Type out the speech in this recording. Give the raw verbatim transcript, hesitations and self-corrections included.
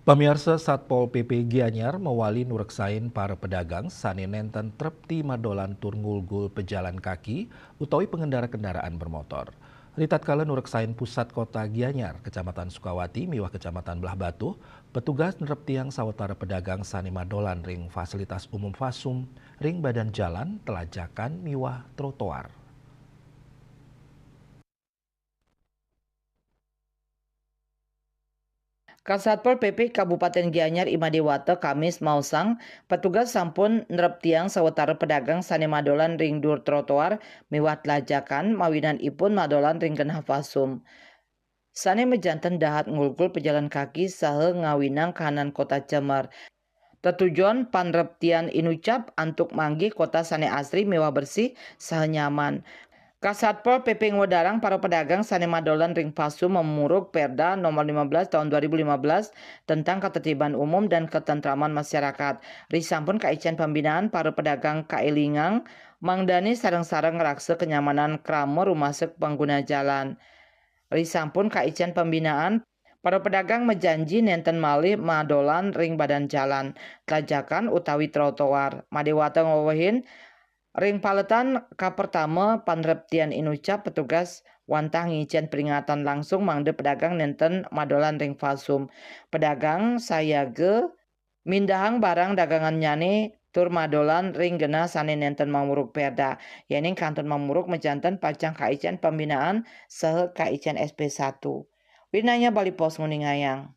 Pamiarsa, Satpol P P Gianyar mawali nureksain para pedagang sane nenten trepti madolan tur ngulgul pejalan kaki utawi pengendara kendaraan bermotor. Ritatkala nureksain pusat kota Gianyar, Kecamatan Sukawati miwah Kecamatan Blahbatuh, petugas nreptiang sawetara pedagang sane madolan ring fasilitas umum Fasum ring badan jalan, telajakan miwah trotoar. Kasatpol P P Kabupaten Gianyar I Madewata Kamis maosang, petugas sampun nreptiang sawetara pedagang sane madolan ring dur trotoar miwah telajakan mawinan ipun madolan ring genah Fasum. Sane majanten dahat ngulgul pejalan kaki saha ngawinang kahanan kota cemer. Tetujon panreptian inucap antuk manggih kota sane asri miwah bersih saha nyaman. Kasatpol P P ngwedarang para pedagang sane madolan ring Fasum mamurug Perda nomor lima belas tahun dua ribu lima belas tentang ketertiban umum dan ketentraman masyarakat. Risampun kaicen pembinaan, para pedagang kaelingang mangdane sareng-sareng ngraksa kenyamanan krama rumasuk pangguna jalan. Risampun kaicen pembinaan, para pedagang majanji nenten malih madolan ring badan jalan, telajakan utawi trotoar. Madewata ngwewehin, ring paletan kapertama panreptian inucap, petugas wantah ngicen peringatan langsung mangda pedagang nenten madolan ring Fasum. Pedagang sayaga mindahang barang dagangannyane tur madolan ring genah sane nenten mamurug Perda. Yening kantun mamurug, majanten pacang kaicen pembinaan saha kaicen S P satu. Winaya Bali Post nguningayang.